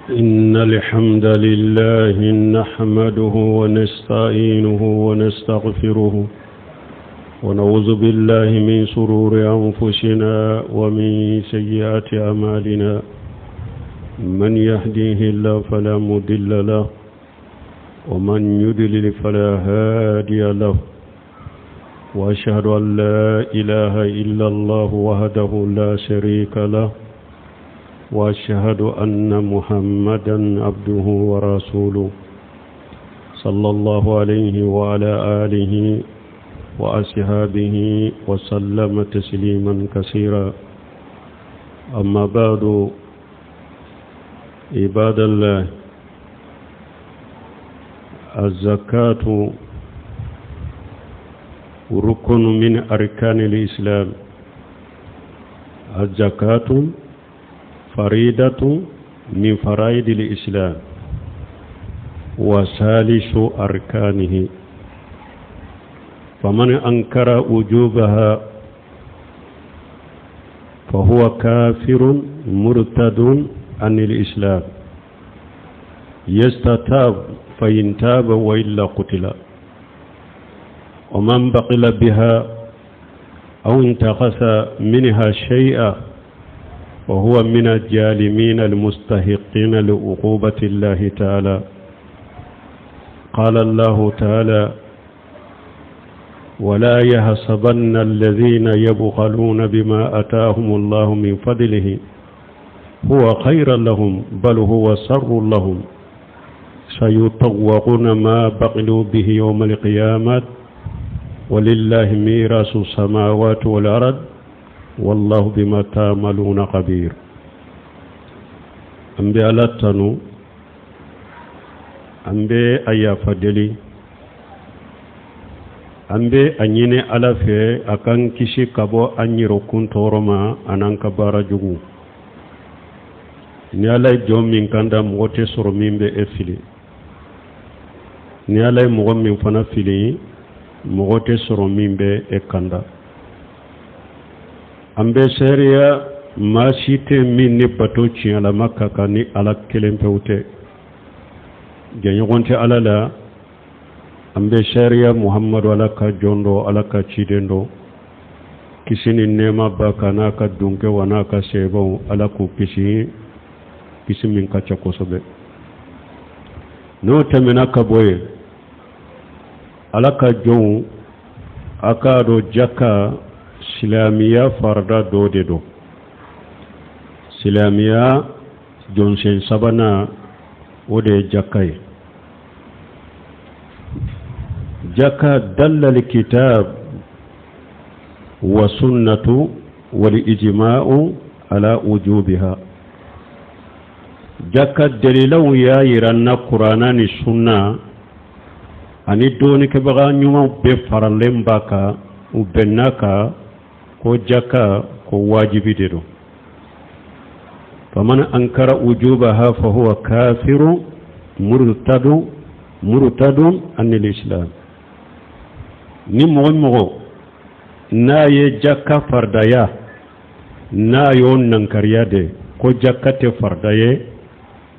إن الحمد لله نحمده ونستعينه ونستغفره ونعوذ بالله من شرور أنفسنا ومن سيئات أعمالنا من يهديه الله فلا مضل له ومن يضلل فلا هادي له وأشهد أن لا إله إلا الله وحده لا شريك له وأشهد أن محمدا عبده ورسوله صلى الله عليه وعلى آله وأصحابه وسلم تسليما كثيرا أما بعد عباد الله الزكاة ركن من أركان الإسلام الزكاة فريدة من فرائض الإسلام وثالث أركانه فمن أنكر وجوبها فهو كافر مرتد عن الإسلام يستتاب فإن تاب وإلا قتل ومن بقل بها أو انتقص منها شيئا وهو من الجالمين المستحقين لعقوبة الله تعالى قال الله تعالى ولا يحسبن الذين يبخلون بما أتاهم الله من فضله هو خيرا لهم بل هو شر لهم سيطوقون ما بخلوا به يوم القيامة ولله ميراث السماوات والأرض والله بما تعملون خبير an bɛ ala tanu an bɛ a yafa deli an bɛ a ɲini ala fɛ a k'an kisi ka bɔ an yɛrɛkun tɔɔrɔ ma an'an ka baara jugu ni ala ye jɔn min kanda mɔgɔ tɛ sɔrɔ min bɛ e fili ni ala ye mɔgɔ min fana fili mɔgɔ tɛ sɔrɔ min bɛ e kanda an bɛ seereya maa si tɛ min ni bato tiɲɛlama ka kan ni ala kelen pewu tɛ jɛɲɔgɔn tɛ ala la an bɛ seereya muhamadu ala ka jɔn dɔ ala ka ciden dɔ kisi ni nɛɛma b'a kan n'a ka dunkɛw an'a ka sebaw ala k'u kisi kisi min ka ca kosɛbɛ n'o tɛmɛna ka bɔ yen ala ka jɔnw a k'a dɔn jaka silamɛya farida dɔ de don silamɛya jɔsen sabanan o de ye jaka ye jaka dallal kitab wa sunnatu wal ijma'u ala wujubiha jaka dalilaw y'a yira an na kurana ni sunna ani dɔnnikɛbaga ɲumanw bɛɛ faralen b'a kan u bɛnna kan ko jaka ko wajibi de don faman ankara wujubaha fa huwa kafiru murtadun murtadun anil islam ni mɔgɔ mɔgɔ n'a ye jaka faridaya n'a y'o nankariya de ko jaka tɛ farida ye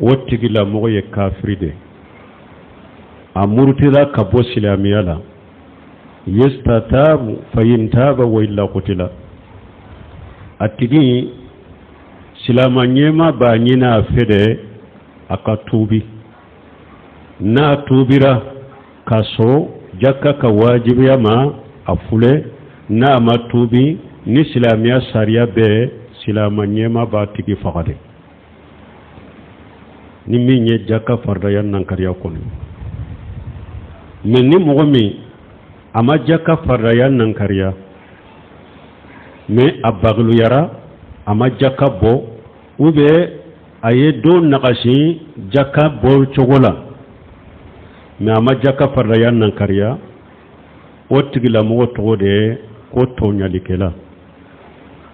o tigilamɔgɔ ye kafiri de a murutila ka bɔ silamɛya la yustatabu fa in taba wa illa kutila a tigi silama ɲɛmaa b'a ɲini a fɛ de a ka tuubi n'a tuubira ka sɔn jaka ka wajibiya ma a filɛ n'a ma tuubi ni silamɛya sariya bɛɛ silama ɲɛmaa b'a tigi faga de ni min ye jaka faridaya nankariya kɔni mɛ ni mɔgɔ min a ma jaka faridaya nankariya mɛ a bagiluyara a ma jaka bɔ ou bien a ye dɔ nagasi jaka bɔ cogo la mɛ a ma jaka faridaya nankariya o tigilamɔgɔ tɔgɔ de ye ko tɔɲalikɛla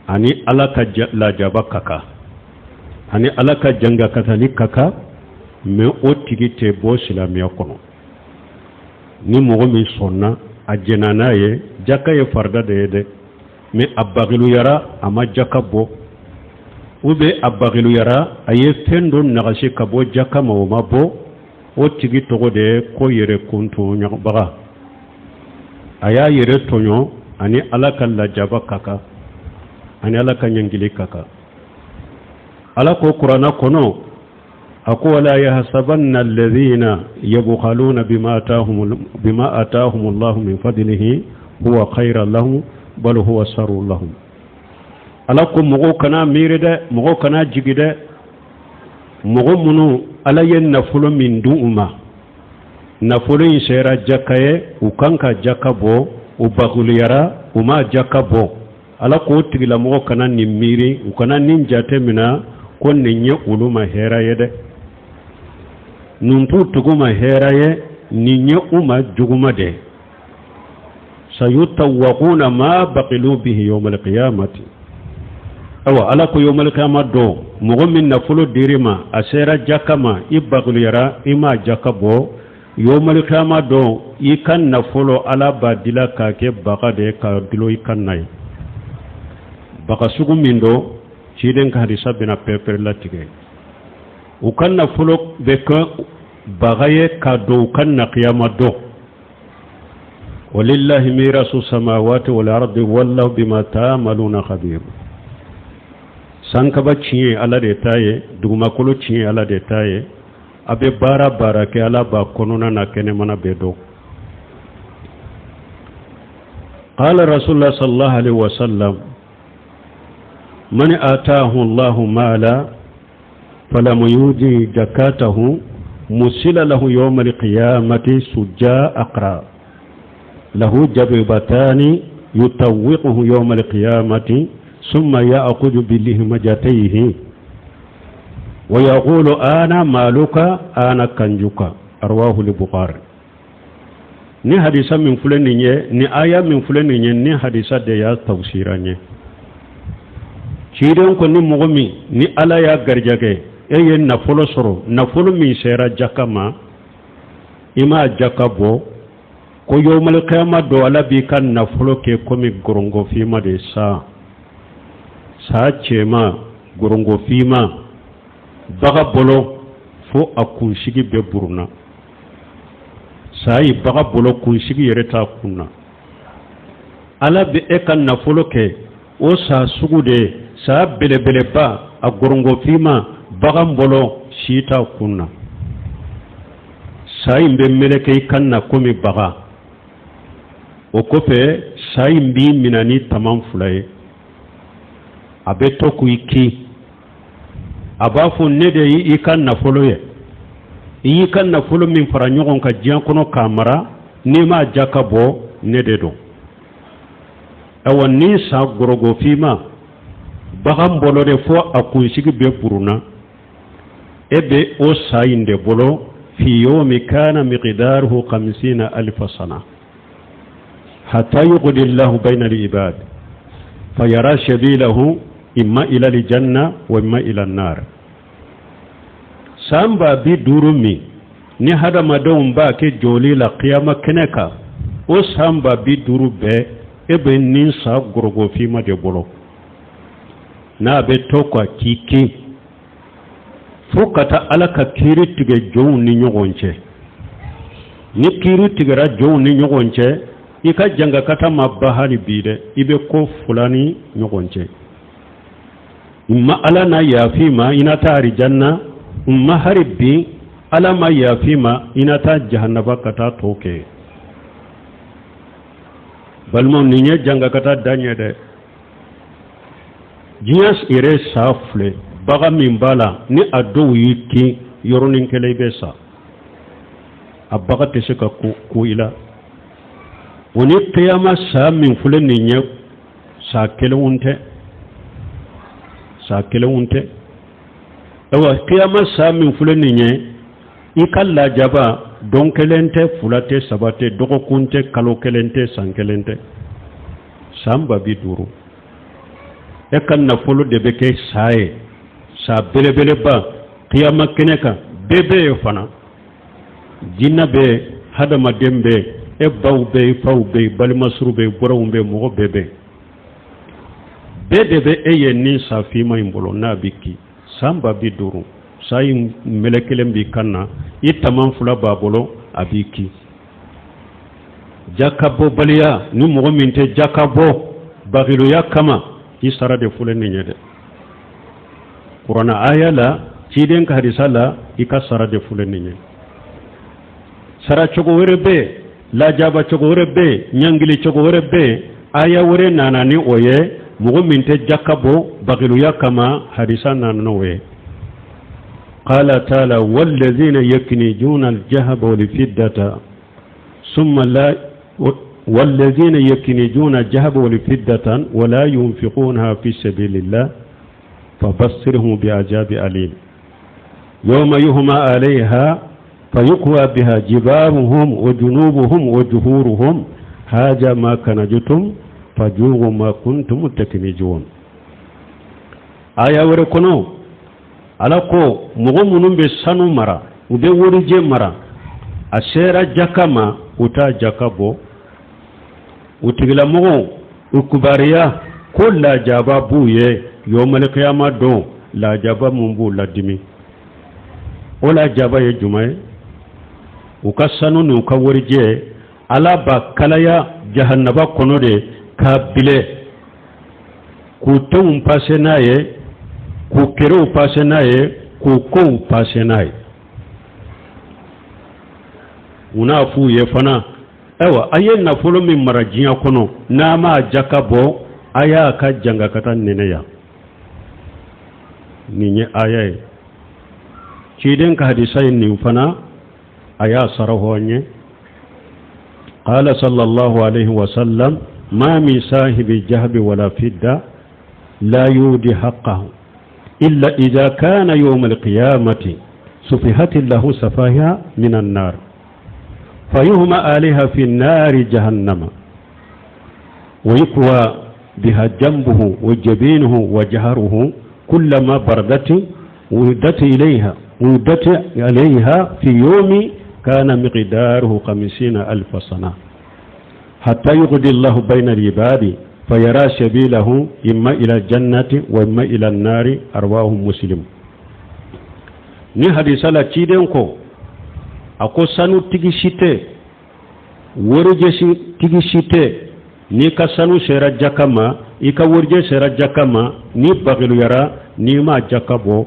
ani ala ka lajaba ka kan ani ala ka jangakatali ka kan mɛ o tigi tɛ bɔ silamɛya kɔnɔ ni mɔgɔ min sɔnna a jɛnna n'a ye jaka ye farida de ye dɛ mɛ a bagiluyara a ma jaka bɔ Ou bien a bagiluyara, a ye fɛn dɔ nagasi ka bɔ jaka ma, o ma bɔ, o tigi tɔgɔ de ye ko yɛrɛ kuntɔɲɔbaga. A y'a yɛrɛ tɔɲɔ, ani Ala ka lajaba ka kan, ani Ala ka ɲangili ka kan. Ala ko Kuranna kɔnɔ, a ko: wala yahsabanna alladhina yabkhaluna bima atahum Allahu min fadlihi huwa khayran lahum bal huwa sharrun lahum. Ala ko mɔgɔw kana miiri dɛ, mɔgɔw kana jigi dɛ, mɔgɔ minnu Ala ye nafolo min di u ma, nafolo in sera jaka ye, u kan ka jaka bɔ, u baguluyara, u ma jaka bɔ. Ala k'o tigilamɔgɔ kana nin miiri, u kana nin jate mina ko nin ye olu ma hɛrɛ ye dɛ. Nin t'u tugu ma hɛrɛ ye, nin ye u ma juguma de. Sayutawwaquna ma baqilu bihi yawmal qiyamati. Awa, Ala ko yawmal qiyama don, mɔgɔ min nafolo dir'i ma, a sera jaka ma, i baguluyara, i ma jaka bɔ, yawmal qiyama don, i ka nafolo, Ala b'a dila k'a kɛ baga de ka dulon i kan na ye. Baga sugu min don, ciden ka hadisa bɛna pɛrɛpɛrɛ latigɛ. U ka nafolo bɛ kɛ baga ye ka don u kan na kiyama don. Walillahi mirasu samawati wal ardi wallahu bima ta'maluna khabir. Sankaba tiɲɛ Ala de ta ye, dugumakolo tiɲɛ Ala de ta ye. A bɛ baara baara kɛ, Ala b'a kɔnɔna na kɛnɛmana bɛɛ dɔn. Qala rasulullah sallallahu alaihi wasallam: man ataahu Allahu mala falam yudi zakatahu musila lahu yawma alqiyamati sujja aqra lahu jabibatani yutawwiquhu yawma alqiyamati summa ya'khudhu bilihmajatayhi wa yaqulu ana maluka ana kanjuka. Rawahu al-Bukhari. Ni hadisa min filɛ nin ye, ni aya min filɛ nin ye, ni hadisa de y'a tafsira ye. Ciden ko ni mɔgɔ min ni Ala y'a garijɛgɛ, e ye nafolo sɔrɔ, nafolo min sera jaka ma, i m'a jaka bɔ, ko yawmal qiyama don, Ala b'i ka nafolo kɛ komi gorongofima de sa, sa cɛma gorongofima baga bolo fo a kunsigi bɛ buruna. Sa ye baga bolo, kunsigi yɛrɛ t'a kun na. Ala bɛ e ka nafolo kɛ o sa sugu de ye, sa belebeleba, a gorongofima bagan bolo, si t'a kun na. Sa in bɛ meleke i kan na komi baga. O kɔfɛ, sa in b'i minɛ ni taman fila ye, a bɛ to k'i kin, a b'a fɔ: ne de ye i ka nafolo ye, i y'i ka nafolo min fara ɲɔgɔn kan diɲɛ kɔnɔ k'a mara, n'i m'a jaka bɔ, ne de don. Awa, ni sa gorogofima bagan bolo de fo a kunsigi bɛ buruna, e bɛ o sa in de bolo. Fi yawmi kana miqdaruhu khamsina alfa sana hatta yuqdi Allahu bayna al-ibad fayara sabilahu imma ila al-janna wa imma ila an-nar. San 50 min ni hadamadenw b'a kɛ joli la kiyama kɛnɛ kan, o san 50 bɛɛ, e bɛ nin sa gorogofima de bolo, n'a bɛ to ka k'i kin fo ka taa Ala ka kiiri tigɛ jɔnw ni ɲɔgɔn cɛ. Ni kiiri tigɛra jɔnw ni ɲɔgɔn cɛ, i ka jangakata ma ban hali bi dɛ. I bɛ ko fila ni ɲɔgɔn cɛ: ma Ala na yafi ma, i na taa arijanna, ma hari bi Ala ma yafi ma, i na taa jahanaba ka taa tɔ kɛ. Balimaw, nin ye jangakata dan ye dɛ. Diɲɛ yɛrɛ sa filɛ, bagan min b'a la, ni a dɔw y'i kin yɔrɔnin kelen, i bɛ sa, a baga tɛ se ka ko i la. O ni kiyama sa min filɛ nin ye, sa kelenw tɛ, sa kelenw tɛ. Ayiwa, kiyama sa min filɛ nin ye, i ka lajaba don kelen tɛ, fila tɛ, saba tɛ, dɔgɔkun tɛ, kalo kelen tɛ, san kelen tɛ, san 50. E ka nafolo de bɛ kɛ sa ye, sa belebeleba, kiyama kɛnɛ kan. Bɛɛ bɛ yen fana, jinɛ bɛ yen, hadamaden bɛ yen, e baw bɛ yen, faw bɛ yen, balimasuru bɛ yen, bɔrɔw bɛ yen, mɔgɔ bɛɛ bɛ yen. Bɛɛ de bɛ e ye ni sa finma in bolo n'a bɛ ki san 50,000 sa in mɛlɛ kelen b'i kan na, i taman fila b'a bolo, a b'i ki. Jakabɔbaliya, ni mɔgɔ min tɛ jaka bɔ bagiluya kama, i sara de filɛ nin ye dɛ. Kuranɛ aya la, ciden ka hadisa la, i ka sara de filɛ nin ye. Sara cogo wɛrɛ bɛ yen, lajaba cogo wɛrɛ bɛ yen, ɲangili cogo wɛrɛ bɛ yen, aya wɛrɛ nana ni o ye. Mɔgɔ min tɛ jaka bɔ bagiluya kama, hadisa nana n'o ye. Qala taala wallazina yaknizuna aljahaba walfiddata summa la wallazina yaknizuna aljahaba walfiddata wala yunfiqunaha fi sabilillah fabassirhum bi'azabi alim yawma yuhma alayha fayukwa biha jibahuhum wa junubuhum wa juhuruhum haja ma kanajtum fajugu ma kuntum taknizun. Aya wɛrɛ kɔnɔ, Ala ko mɔgɔ minnu bɛ sanu mara, u bɛ warijɛ mara, a sera jaka ma, u t'a jaka bɔ, u tigilamɔgɔw u kubariya ko lajaba b'u ye yɔmalikiyama don, lajaba mun b'u ladimi. O lajaba ye jumɛn ye? U ka sanu n'u ka warijɛ, Ala b'a kalaya jahanaba kɔnɔ de k'a bilɛ, k'u tenw pase n'a ye, k'u kerew pase n'a ye, k'u kow pase n'a ye. U n'a f'u ye fana, ayiwa, a ye nafolo min mara diɲɛ kɔnɔ, n'a m'a jaka bɔ, a y'a ka janga ka taa nɛnɛ yan. Nin ye aya ye. Ciden ka hadisa ye nin fana a y'a sara hɔn ye. Qala sallallahu alaihi wasallam ma min sahibi jahabi wala fidda la yudi haqqahu illa idha kana yawm alqiyamati sufihat lahu safaha min an-nar fayuhma alaiha fi an-nari jahannama wa yukwa biha jambuhu wa jabinuhu wa jahruhu kullama bardat wudat ilayha wudat alayha fi yawmi kana miqdaruhu 50,000 sana hatta yuqdi Allahu bayna al-ibadi fayara sabilahu imma ila jannati wa imma ila an-nari. Arwahu Muslim. Ni hadisa la, ciden ko a ko sanutigi si tɛ, warijɛ tigi si tɛ, n'i ka sanu sera jaka ma, i ka warijɛ sera jaka ma, ni bagiluyara, n'i ma jaka bɔ,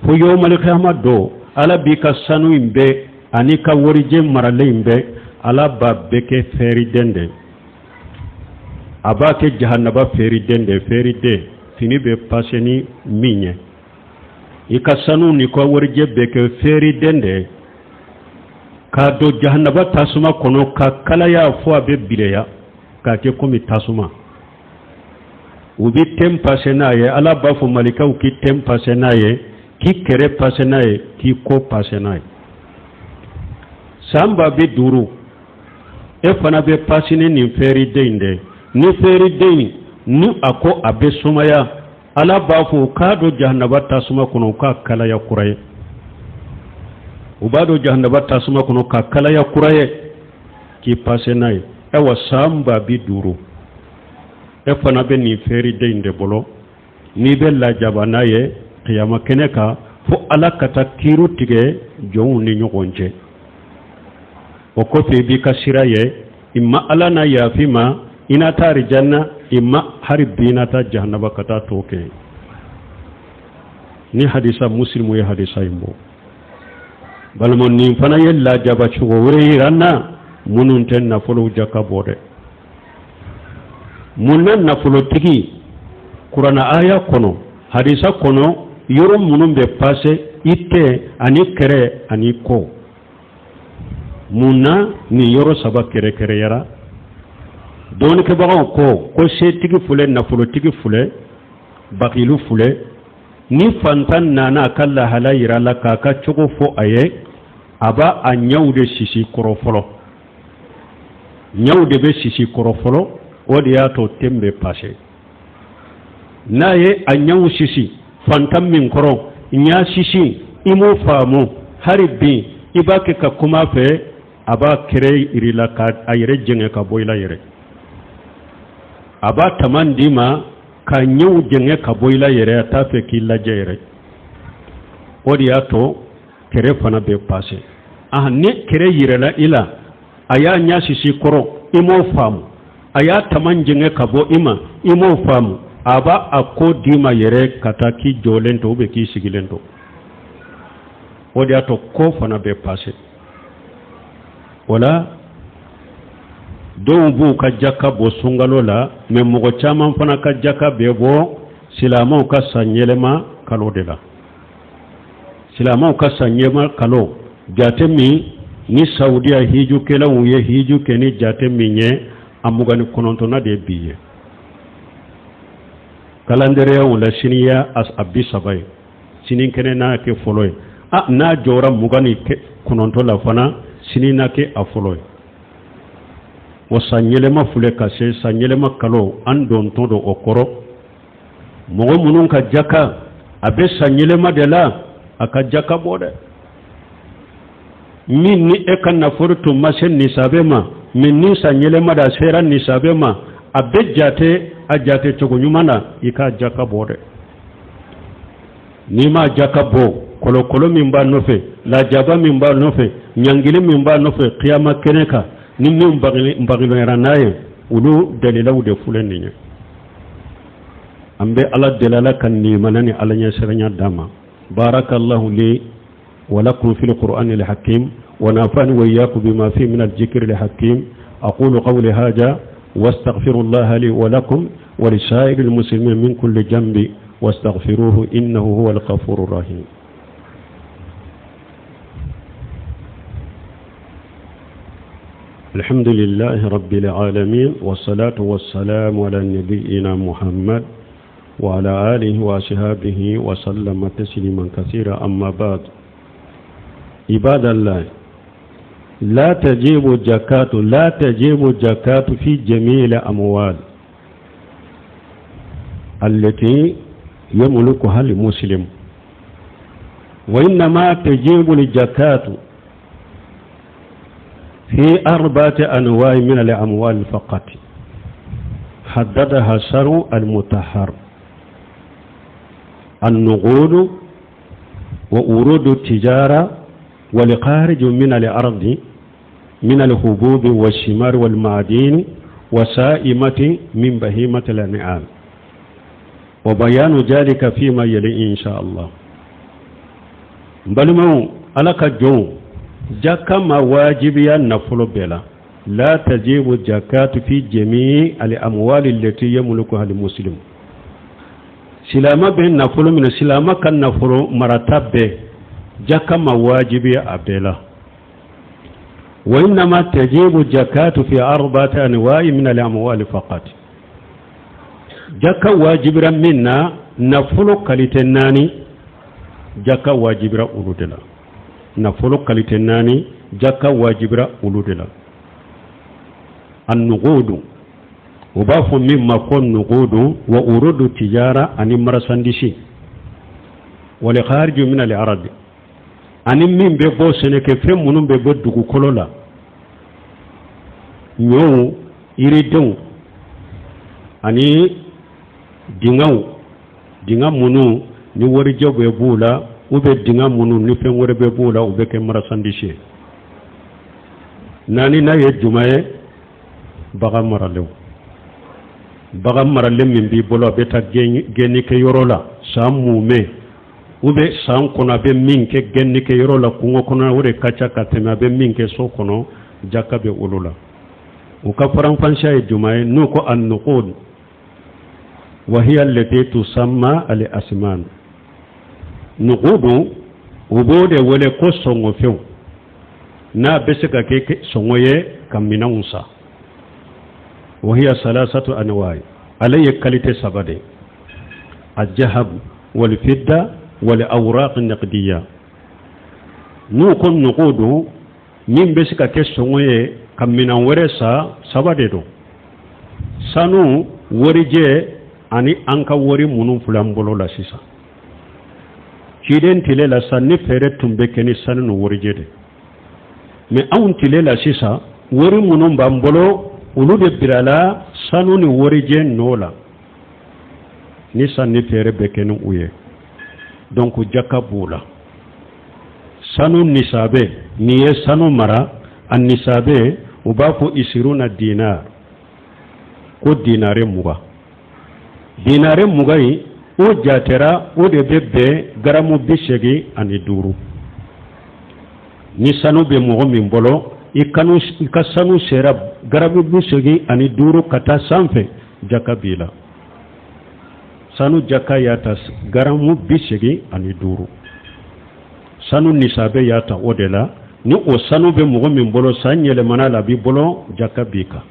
fo yɔmalikiyama don, Ala b'i ka sanu in bɛɛ ani ka warijɛ maralen in bɛɛ, Ala b'a bɛɛ kɛ fɛriden de, a b'a kɛ jahanaba fɛriden de, fɛriden fini bɛ pase ni min ye. I ka sanu n'i ka warijɛ bɛɛ kɛ fɛriden de k'a don jahanaba tasuma kɔnɔ, ka kalaya fo a bɛ bileya k'a kɛ komi tasuma. U bɛ ten pase n'a ye. Ala b'a fɔ malikaw k'i ten pase n'a ye, k'i kɛrɛ pase n'a ye, k'i kɔ pase n'a ye. San 50,000, e fana bɛ pase ni nin fɛriden in de. Ni fɛriden ni a ko a bɛ sumaya, Ala b'a fɔ u k'a don jahanaba tasuma kɔnɔ, u k'a kalaya kura ye. U b'a don jahanaba tasuma kɔnɔ ka kalaya kura ye k'i pase n'a ye. Ayiwa, san 50,000, e fana bɛ nin fɛriden in de bolo n'i bɛ lajaba n'a ye kiyama kɛnɛ kan, fo Ala ka taa kiiru tigɛ jɔnw ni ɲɔgɔn cɛ. O kɔfɛ, i b'i ka sira ye, imma Ala na yafi ma, i na taa arijanna, imma hari bi i na taa jahanaba ka taa tɔ kɛ. Ni hadisa, Muslimu ye hadisa in bɔ. Balima, nin fana ye lajaba cogo wɛrɛ yira n na minnu tɛ nafolow jaka bɔ dɛ. Mun na nafolotigi, kuranɛ aya kɔnɔ, hadisa kɔnɔ, yɔrɔ minnu bɛ pase, i tɛ ani kɛrɛ ani kɔ, mun na nin yɔrɔ saba kɛrɛkɛrɛyara? Dɔɔnikɛbagaw ko setigi filɛ, nafolotigi filɛ, bakilu filɛ. Ni fantan nana a ka lahala yira la, k'a ka cogo fɔ a ye, a b'a a ɲɛw de sisi kɔrɔ fɔlɔ, ɲɛw de bɛ sisi kɔrɔ fɔlɔ. O de y'a to ten bɛ pase. N'a ye a ɲɛw sisi fantan min kɔrɔ, ɲa sisi, i m'o faamu, hali bi i b'a kɛ ka kuma fɛ, a b'a kɛrɛ yiri la ka a yɛrɛ jɛngɛ ka bɔ i la yɛrɛ, a b'a taman d'i ma. Ka ɲɛw jɛngɛ ka bɔ i la yɛrɛ, a t'a fɛ k'i lajɛ yɛrɛ. O de y'a to kɛrɛ fana bɛ pase. Ah, ni kɛrɛ yirala i la, a y'a ɲɛ sisi kɔrɔ, i m'o faamu, a y'a tama jɛngɛ ka bɔ i ma, i m'o faamu, a b'a a ko d'i ma yɛrɛ ka taa k'i jɔlen to ou bien k'i sigilen to. O de y'a to ko fana bɛ pase. O la dɔw b'u ka jaka bɔ sunkalo la, mais mɔgɔ caman fana ka jaka bɛ bɔ silamɛw ka sanyɛlɛma kalo de la. Silamɛw ka sanyɛlɛma kalo jate min ni Saudiya hijukɛlaw ye hiju kɛ ni jate min ye, a 29nan de ye bi ye. Calendrier la, sini ye a 30 ye, sinikɛnɛ n'a kɛ fɔlɔ ye. A n'a jɔra 29 la fana, sini n'a kɛ a fɔlɔ ye. O sanyɛlɛma filɛ ka se, sanyɛlɛma kalo an dontɔ don o kɔrɔ. Mɔgɔ minnu ka jaka a bɛ sanyɛlɛma de la, a ka jaka bɔ dɛ. Min ni e ka nafolo tun ma se nisabe ma, min ni sanyɛlɛma de a sera nisabe ma, a bɛ jate a jate cogo ɲuman na, i ka jaka bɔ dɛ. N'i ma jaka bɔ, kɔlɔkɔlɔ min b'a nɔfɛ, lajaba min b'a nɔfɛ, ɲangili min b'a nɔfɛ kiyama kɛnɛ kan, ni min bagiloyara n'a ye, olu dalilaw de filɛ nin ye. An bɛ Ala deli, Ala ka nimana ni Ala ɲɛsiranya d'an ma. Barakallahu li wa lakum fil qur'ani al-hakim wa nafa'ani wa iyyakum bima fi min al-dhikri al-hakim. Aqulu qawli hadha wastaghfirullaha li wa lakum wa lisa'iril muslimin min kulli dhanbi wastaghfiruhu innahu huwal ghafurur rahim. الحمد لله رب العالمين، والصلاة والسلام على نبينا محمد وعلى آله وصحبه وسلم تسليما كثيرا. أما بعد، عباد الله، لا تجب الزكاة، لا تجب الزكاة في جميع الأموال التي يملكها المسلم، وإنما تجب الزكاة في أربعة أنواع من الأموال فقط حددها الشرع المطهر: النقود وعروض التجارة والخارج من الأرض من الحبوب والثمار والمعادن وسائمة من بهيمة الأنعام، وبيان ذلك فيما يلي إن شاء الله. Balimaw, Ala ka jɔnw, jaka ma wajibiya nafolo bɛɛ la. لا تجب الزكاة في جميع الأموال التي يملكها المسلم. Silama bɛ nafolo min, silama ka nafolo marata bɛɛ, jaka ma wajibiya a bɛɛ la. وإنما تجب الزكاة في أربعة أنواع من الأموال فقط. Jaka wajibira min na, nafolo qualité naani, jaka wajibira olu de la. Nafolo qualité naani, jaka wajibira olu de la. النقود, u b'a fɔ min ma ko نقود, وعروض التجارة, ani marchandise, والخارج من الأرض, ani min bɛ bɔ sɛnɛkɛfɛn minnu bɛ bɔ dugukolo la, ɲɔw, yiridenw ani dingaw, dinga minnu ni warijɛw bɛ b'u la, ou bien dinga minnu ni fɛn wɛrɛ bɛ b'u la, u bɛ kɛ marchandise ye. Naani n'a ye juma ye? Bagan maralenw. Bagan maralen min b'i bolo, a bɛ taa gɛnnikɛyɔrɔ la san mumɛ, ou bien san kɔnɔ a bɛ min kɛ gɛnnikɛyɔrɔ la kungo kɔnɔ, o de ka ca ka tɛmɛ a bɛ min kɛ so kɔnɔ, jaka bɛ olu la. U ka faranfasiya ye juma ye? N'u ko النقود, وهي التي تسمى الأثمان. نقود, u b'o de wele ko sɔngɔfɛnw, n'a bɛ se ka kɛ sɔngɔ ye ka minɛnw san. وهي ثلاثة أنواع, ale ye qualité saba de: الذهب والفضة والأوراق النقدية. N'u ko نقود, min bɛ se ka kɛ sɔngɔ ye ka minɛn wɛrɛ san, saba de don: sanu, warijɛ ani an ka wari minnu filɛ an bolo la sisan. Ciden tile la, san ni feere tun bɛ kɛ ni sanu ni warijɛ de. Mais anw tile la sisan, wari minnu b'an bolo, olu de bilala sanu ni warijɛ nɔ la. Ni sanni feere bɛ kɛ ni u ye, donc jaka b'u la. Sanu nisabe, n'i ye sanu mara, a nisabe u b'a fɔ isiruna dinar, ko dinare 20. Dinare 20 in, o jatera o de bɛ bɛn garamu 85. Ni sanu bɛ mɔgɔ min bolo, i ka sanu sera garamu 85 ka taa sanfɛ, jaka b'i la. Sanu jaka y'a ta garamu 85. Sanu nisabe y'a ta o de la. Ni o sanu bɛ mɔgɔ min bolo, san yɛlɛmana la, a b'i bolo, jaka b'i kan.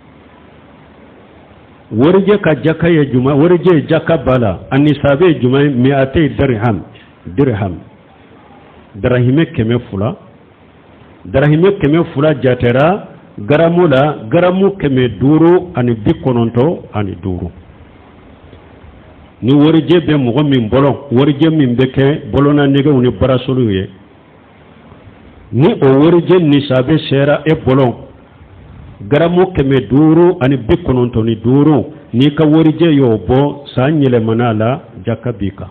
Warijɛ ka jaka ye juma? Warijɛ jaka b'a la. A nisabe ye juma ye? Mi'atay dirham, dirham darahimɛ 200. Darahimɛ 200 jatera garamu la garamu 595. Ni warijɛ bɛ mɔgɔ min bolo, warijɛ min bɛ kɛ bolona nɛgɛw ni barasoliw ye, ni o warijɛ nisabe sera e bolo garamu 595, n'i ka warijɛ y'o bɔ, san yɛlɛmana la, jaka b'i kan.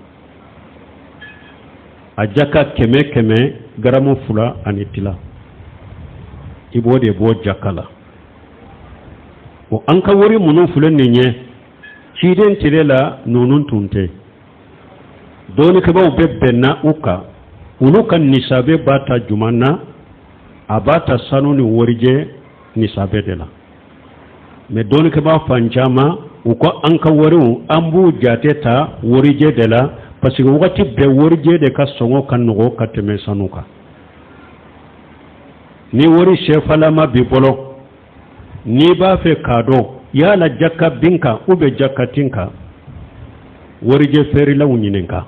A jaka kɛmɛ kɛmɛ garamu fila ani tila, i b'o de bɔ jaka la. O an ka wari minnu filɛ nin ye, ciden tile la ninnu tun tɛ. Dɔnnikɛbaaw bɛ bɛnna u kan, olu ka nisabe b'a ta juman na? A b'a ta sanu ni warijɛ nisabe de la. Mais dɔnnikɛbaa fan caman, u ko an ka wariw, an b'u jate ta warijɛ de la, parce que wagati bɛɛ warijɛ de ka sɔngɔ ka nɔgɔ ka tɛmɛ sanu kan. Ni wari sɛfalama b'i bolo, n'i b'a fɛ k'a dɔn yala jaka bɛ n kan ou bien jaka tɛ n kan, warijɛ feerelaw ɲininka.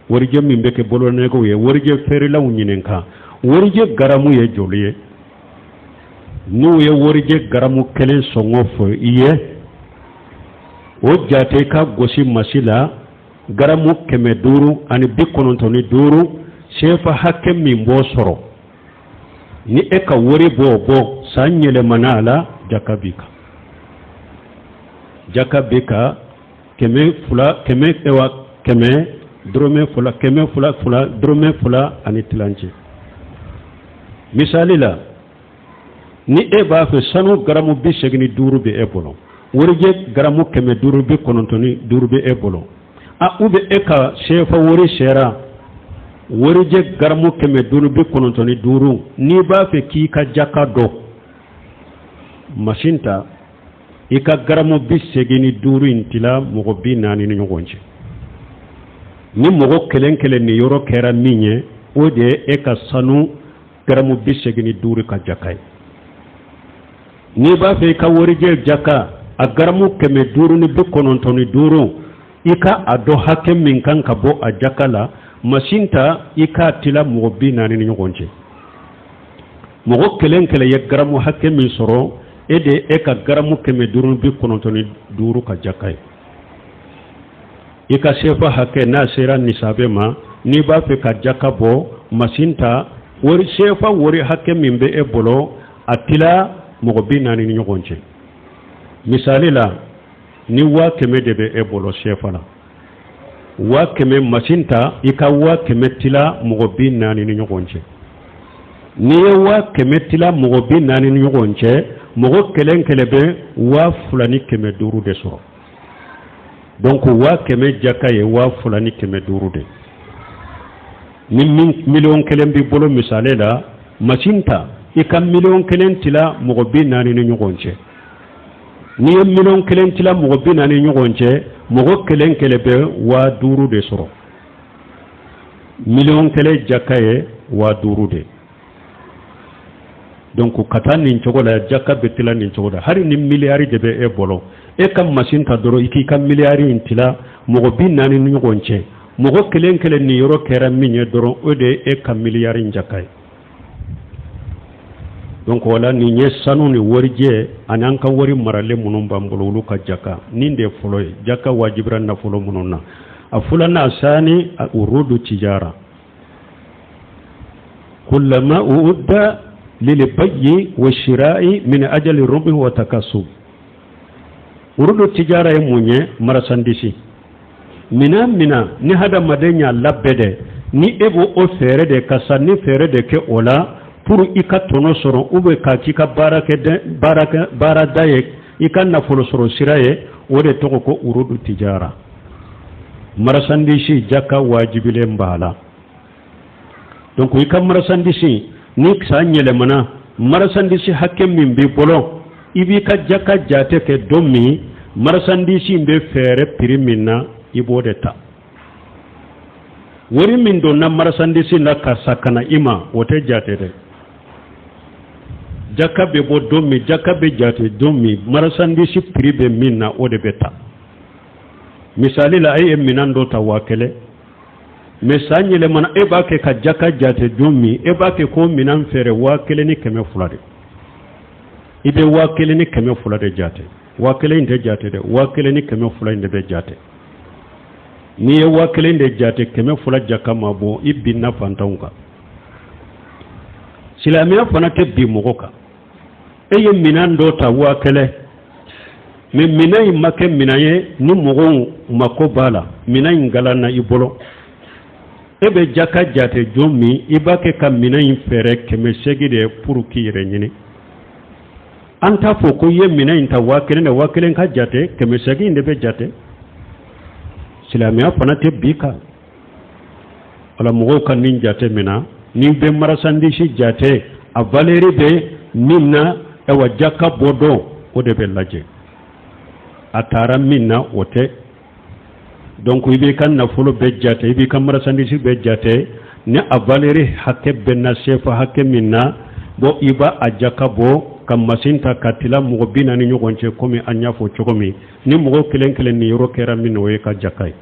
Warijɛ min bɛ kɛ bolonɛgɛw ye, warijɛ feerelaw ɲininka warijɛ garamu ye joli ye. N'u ye warijɛ garamu kelen sɔngɔ fɔ i ye, o jate ka gosi masi la garamu 595, sefa hakɛ min b'o sɔrɔ, ni e ka wari b'o bɔ, san yɛlɛmana a la, jaka b'i kan. Jaka b'i kan 200, kɛmɛ wa kɛmɛ dɔrɔmɛ fila, 200 fila dɔrɔmɛ fila ani tilancɛ. Misali la, ni e b'a fɛ, sanu garamu 85 bɛ e bolo, warijɛ garamu 595 bɛ e bolo, a ou bien e ka sefa wari sera warijɛ garamu 595, n'i b'a fɛ k'i ka jaka dɔn, masin ta, i ka garamu 85 in tila mɔgɔ 40 ni ɲɔgɔn cɛ. Ni mɔgɔ kelen kelen ni yɔrɔ kɛra min ye, o de ye e ka sanu garamu 85 ka jaka ye. N'i b'a fɛ i ka warijɛ jaka, a garamu 595, i ka a dɔn hakɛ min kan ka bɔ a jaka la, masin ta, i k'a tila mɔgɔ 40 ni ɲɔgɔn cɛ. Mɔgɔ kelen kelen ye garamu hakɛ min sɔrɔ, e de e ka garamu 595 ka jaka ye. I ka sefa hakɛ n'a sera nisabe ma, n'i b'a fɛ ka jaka bɔ, masin ta, wari sefa wari hakɛ min bɛ e bolo, a tila mɔgɔ 40 ni ɲɔgɔn cɛ. Misali la, ni 100 000 de bɛ e bolo sefa la, 100 000, masin ta, i ka 100 000 tila mɔgɔ 40 ni ɲɔgɔn cɛ. N'i ye 100 000 tila mɔgɔ 40 ni ɲɔgɔn cɛ, mɔgɔ kelen kelen bɛ 2500 de sɔrɔ. Donc 100 000 jaka ye 2500 de. Ni 1 miliyɔn b'i bolo, misali la, masin ta, i ka 1 miliyɔn tila mɔgɔ 40 ni ɲɔgɔn cɛ. N'i ye 1 miliyɔn tila mɔgɔ 40 ni ɲɔgɔn cɛ, mɔgɔ kelen kelen bɛ 5000 de sɔrɔ. 1 miliyɔn jaka ye 5000 de. Donc ka taa nin cogo la, jaka bɛ tila nin cogo la. Hali ni miliyari de bɛ e bolo, e ka masin ta dɔrɔn, i k'i ka miliyari in tila mɔgɔ 40 ni ɲɔgɔn cɛ. Mɔgɔ kelen kelen nin yɔrɔ kɛra min ye dɔrɔn, o de ye e ka miliyari in jaka ye. Donc wala nin ye sanu ni warijɛ ani an ka wari maralen minnu b'an bolo, olu ka jaka. Nin de ye fɔlɔ ye, jaka wajibira nafolo minnu na. A filanan, sani urudu tijara, kullama uudda lilbayyi wa shira'i min ajali rubi wa takasub. Urudu tijara ye mun ye? Marchandise. minan minan ni hadamaden y'a labɛn dɛ, ni e b'o o feere de ka sanni feere de kɛ o la pour i ka tɔnɔ sɔrɔ ou bien k'a k'i ka baarada ye, i ka nafolo sɔrɔ sira ye, o de tɔgɔ ko urudu tijara. Marchandise jaka wajibilen b'a la. Donc i ka marchandise ni san yɛlɛmana, marchandise hakɛ min b'i bolo, i b'i ka jaka jate kɛ don min marchandise in bɛ feere prix min na, i b'o de ta. Wari min donna marchandise la ka sa ka na i ma, o tɛ jate dɛ. Jaka bɛ bɔ don min, jaka bɛ jate don min, marchandise prix bɛ min na, o de bɛ ta. Misali la, e ye minɛn dɔ ta 1000, mais san yɛlɛmana, e b'a kɛ ka jaka jate don min, e b'a kɛ ko minɛn feere 1200 de. I bɛ 1200 de jate. 1000 in tɛ jate dɛ, 1200 in de bɛ jate. N'i ye 1000 de jate, 200 jaka ma bɔ, i binna fantanw kan. Silamɛya fana tɛ bin mɔgɔ kan. E ye minɛn dɔ ta 1000, mais minɛn in ma kɛ minɛn ye ni mɔgɔw mako b'a la, minɛn in galanna i bolo. E bɛ jaka jate don min, i b'a kɛ ka minɛn in feere 800 de pour k'i yɛrɛ ɲini. An t'a fɔ ko i ye minɛn in ta 1000 de, 1000 ka jate, 800 de bɛ jate. Silamɛya fana tɛ bi kan. Wala mɔgɔw ka nin jate minna, ni bɛ marchandise jate, a valeur bɛ min na, ayiwa jaka bɔ don, o de bɛ lajɛ. A taara min na, o tɛ. Donc i b'i ka nafolo bɛɛ jate, i b'i ka marchandise bɛɛ jate, ni a valeur hakɛ bɛnna sefa hakɛ min na, bon i b'a a jaka bɔ ka masin ta ka tila mɔgɔ 40 ɲɔgɔn cɛ, komi an y'a fɔ cogo min. Ni mɔgɔ kelen kelen ni yɔrɔ kɛra min na, o ye ka jaka ye.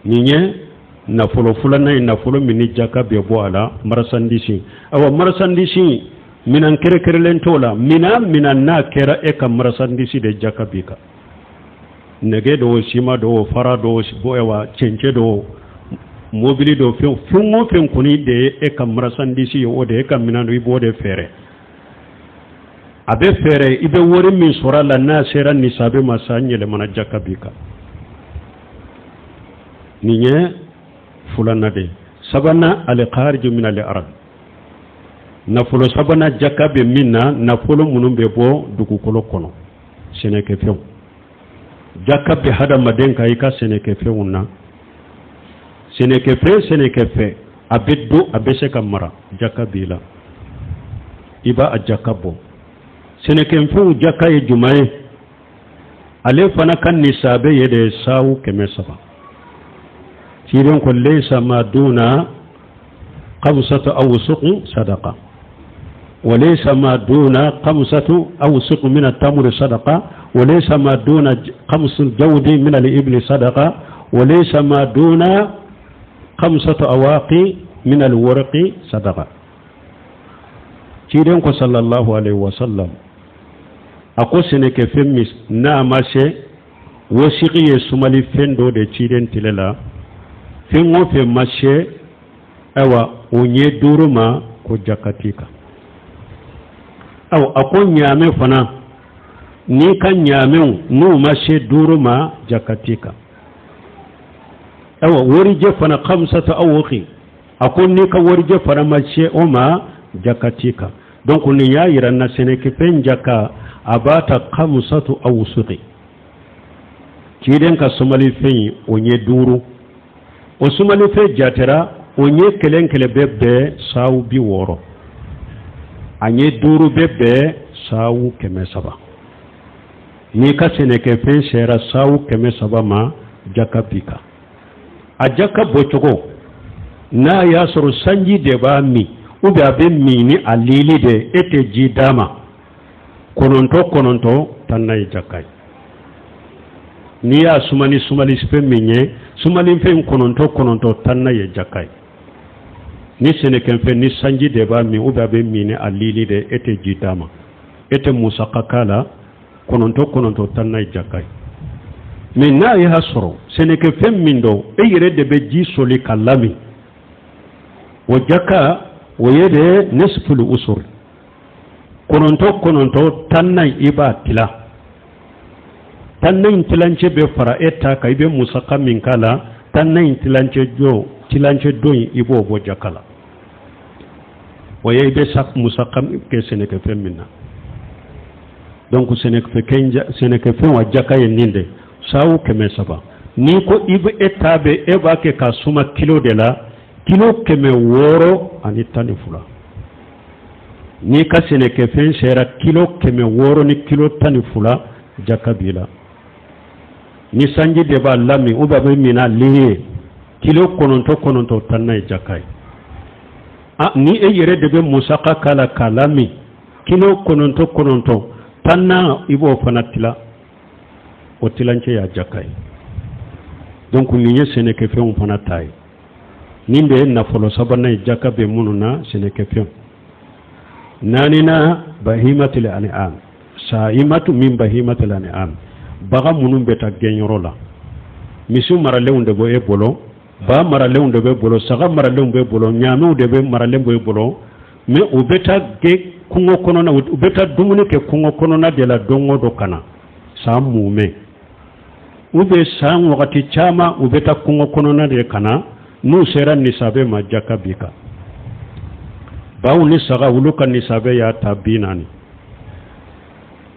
Nin ye nafolo filanan ye, nafolo min ni jaka bɛ bɔ a la, marchandise. Awa marchandise minan kɛrɛkɛrɛlen t'o la, minan minan n'a kɛra e ka marchandise de, jaka b'i kan. Nɛgɛ dɔw, siman dɔw, fara dɔw, ayiwa cɛncɛn dɔw, mobili dɔw, fɛn fɛn o fɛn kɔni de ye e ka marchandise ye, o de e ka minɛn don, i b'o de feere. A bɛ feere, i bɛ wari min sɔrɔ a la, n'a sera nisabe ma, san yɛlɛmana, jaka b'i kan. Nin ye filanan de ye. Sabanan, alikhariju min al ard. Nafolo sabanan jaka bɛ min na, nafolo minnu bɛ bɔ dugukolo kɔnɔ, sɛnɛkɛfɛnw. Jaka bɛ hadamaden kan i ka sɛnɛkɛfɛnw na. Sɛnɛkɛfɛn sɛnɛkɛfɛn a bɛ don, a bɛ se ka mara, jaka b'i la, i b'a a jaka bɔ. Sɛnɛkɛfɛnw jaka ye jumɛn ye? Ale fana ka nisabe ye de sawu 300. Ciden ko laysa ma duna khamsatu awsuq sadaqa wa laysa ma duna khamsatu awsuq min at-tamri sadaqa wa laysa ma duna khamsu jawdi min al-ibli sadaqa wa laysa ma duna khamsatu awaqi min al-warqi sadaqa. Ciden ko sallallahu alaihi wasallam, a ko sɛnɛkɛfɛn min n'a ma se wasigi ye sumalifɛn dɔ de ciden tile la, fɛn o fɛn ma se ayiwa o ɲɛ 5 ma, ko jaka t'i kan. Aw a ko ɲaamɛ fana, n'i ka ɲaamɛw n'u ma se 5 ma, jaka t'i kan. Ayiwa warijɛ fana khamsatu awqi, a ko n'i ka warijɛ fana ma se o ma, jaka t'i kan. Donc nin y'a yira na sɛnɛkɛfɛn jaka a b'a ta khamsatu awsuqi. Ciden ka sumalifɛn ye o ɲɛ 5, o sumalifɛn jatera o ɲɛ kelen kelen bɛ bɛn sawu 60, a ɲɛ 5 bɛ bɛn sawu 300. N'i ka sɛnɛkɛfɛn sera sawu 300 ma, jaka b'i kan. A jaka bɔcogo, n'a y'a sɔrɔ sanji de b'a min ou bien a bɛ min ni a lili de, e tɛ ji d'a ma, 9 9 tan ye jaka ye. N'i y'a suma ni sumalifɛn min ye, sumalifɛn 9 9 tan ye jaka ye. Ni sɛnɛkɛfɛn ni sanji de b'a min ou bien a bɛ min ni a lili de, e tɛ ji d'a ma, e tɛ musaka k'a la, 9 9 tan ye jaka ye. Mais n'a y'a sɔrɔ sɛnɛkɛfɛn min don, e yɛrɛ de bɛ ji soli ka lamin, o jaka o ye de nisful usur, 9 9 tan i b'a tila. Tanna in tilancɛ bɛ fara e ta kan, i bɛ musaka min k'a la, tanna in tilancɛ jɔ tilancɛ dɔ in, i b'o bɔ jaka la. O ye i bɛ musaka kɛ sɛnɛkɛfɛn min na. Donc sɛnɛkɛfɛn wa jaka ye nin de sawu 300. N'i ko i bɛ e ta bɛ e b'a kɛ k'a suma kilo de la, kilo 612. N'i ka sɛnɛkɛfɛn sera kilo 600 ni kilo 12, jaka b'i la. Ni sanji de b'a lamin ou bien a bɛ min n'a ye, kilo 9 9, tanna ye jaka ye. A ni e yɛrɛ de bɛ musaka k'a la k'a lamin, kilo 9 9, tanna, i b'o fana tila, o tilancɛ y'a jaka ye. Donc nin ye sɛnɛkɛfɛnw fana ta ye. Nin de ye nafolo sabanan ye jaka bɛ minnu na, sɛnɛkɛfɛnw. Naaninan, bahimatil an'am, sa'imatu min bahimatil an'am, bagan minnu bɛ taa gɛnyɔrɔ la. Misi maralenw de bɛ e bolo, ba maralenw de bɛ bolo, saga maralenw bɛ bolo, ɲaamɛw de bɛ maralen bɛ e bolo, mais u bɛ taa gɛn kungo kɔnɔna, u bɛ taa dumuni kɛ kungo kɔnɔna de la don o don ka na san mumɛ, u bɛ san wagati caman u bɛ taa kungo kɔnɔna de ka na. N'u sera nisabe ma, jaka b'i kan. Baw ni saga, olu ka nisabe y'a ta 40.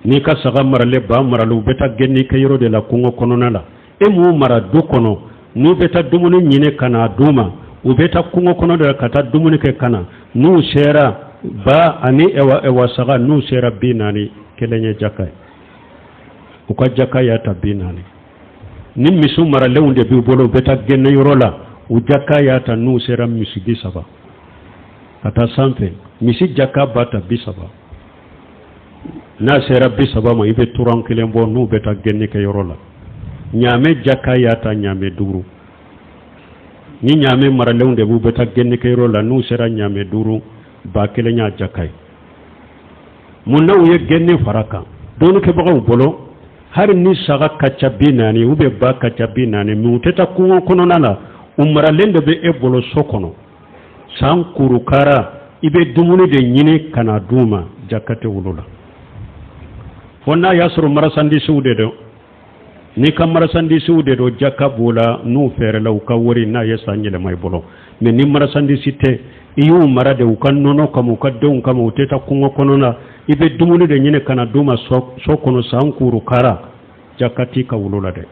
N'i ka saga maralen, ba maralen, u bɛ taa gɛnni kɛ yɔrɔ de la kungo kɔnɔna la, e m'u mara du kɔnɔ, n'u bɛ taa dumuni ɲini ka na d'u ma, u bɛ taa kungo kɔnɔ de la ka taa dumuni kɛ ka na. N'u sera, ba ani ɛwa saga, n'u sera 40, kelen ye jaka ye, u ka jaka y'a ta 40. Ni misiw maralenw de b'i bolo, u bɛ taa gɛnni yɔrɔ la, u jaka y'a ta n'u sera misi 30 ka taa sanfɛ. Misi jaka b'a ta 30. N'a sera 30 ma, i bɛ turan kelen bɔ n'u bɛ taa gɛnni kɛ yɔrɔ la. Ɲaamɛ jaka y'a ta ɲaamɛ 5. Ni ɲaamɛ maralenw de b'u bɛ taa gɛnni kɛ yɔrɔ la, n'u sera ɲaamɛ 5, ba kelen y'a jaka ye. Mun na u ye gɛnni fara kan? Dɔnnikɛbagaw bolo, hali ni saga ka ca 40 ou bien ba ka ca 40, mais u tɛ taa kungo kɔnɔna la, u maralen de bɛ e bolo so kɔnɔ san kurukara, i bɛ dumuni de ɲini ka na d'u ma, jaka tɛ olu la, fo n'a y'a sɔrɔ marchandise de don. N'i ka marchandise de don, jaka b'o la, n'u fɛɛrɛla u ka wari n'a ye san yɛlɛma i bolo. Mais ni marchandise tɛ, i y'u mara de u ka nɔnɔ kama, u ka denw kama, u tɛ taa kungo kɔnɔ la, i bɛ dumuni de ɲini ka na d'u ma so kɔnɔ san kurukara, jaka t'i ka wolo la dɛ.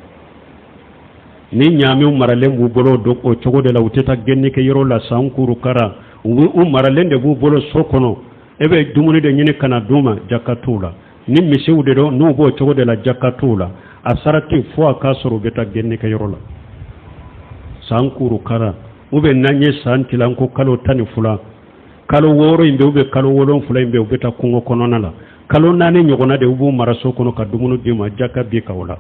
Ni ɲaamɛw maralen b'u bolo o cogo de la, u tɛ taa gɛnni kɛ yɔrɔ la san kurukara, u maralen de b'u bolo so kɔnɔ, e bɛ dumuni de ɲini ka na d'u ma, jaka t'u la. Ni misiw de don, n'u b'o cogo de la, jaka t'u la. A sarati fo a k'a sɔrɔ u bɛ taa gɛnni kɛ yɔrɔ la san kurukara, ou bien n'an ye san tilan ko kalo 12, kalo 6 in bɛ, ou bien kalo 7 in bɛ, u bɛ taa kungo kɔnɔna la, kalo 4 ɲɔgɔnna de u b'u mara so kɔnɔ ka dumuni d'u ma, jaka b'i kan o la.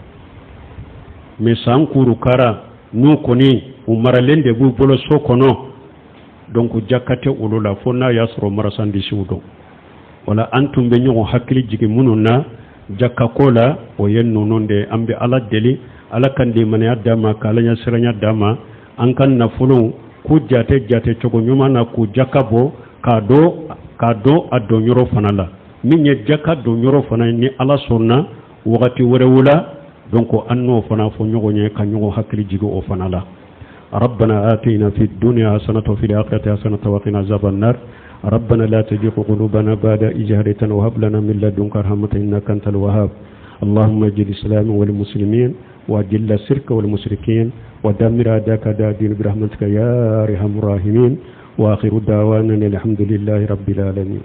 Mais san kurukara, n'u kɔni u maralen de b'u bolo so kɔnɔ, donc jaka tɛ olu la, fo n'a y'a sɔrɔ marchandise don. Wala an tun bɛ ɲɔgɔn hakili jigin minnu na jakako la, o ye ninnu de. An bɛ Ala deli, Ala ka limaniya d'an ma, ka Ala ɲɛsiranya d'an ma, an ka nafolow k'u jate jate cogo ɲuman na, k'u jaka bɔ k'a dɔn a don yɔrɔ fana la. Min ye jaka don yɔrɔ fana ye, ni Ala sɔnna, wagati wɛrɛw la, donc an n'o fana fɔ ɲɔgɔn ye ka ɲɔgɔn hakili jigin o fana la. ربنا آتنا في الدنيا حسنة وفي الآخرة حسنة وقنا عذاب النار. ربنا لا تزغ قلوبنا بعد إذ هديتنا وهب لنا من لدنك رحمة إنك أنت الوهاب. اللهم أعز الإسلام والمسلمين، وأذل الشرك والمشركين، ودمر أعداءك أعداء الدين برحمتك يا أرحم الراحمين. وآخر دعوانا الحمد لله رب العالمين.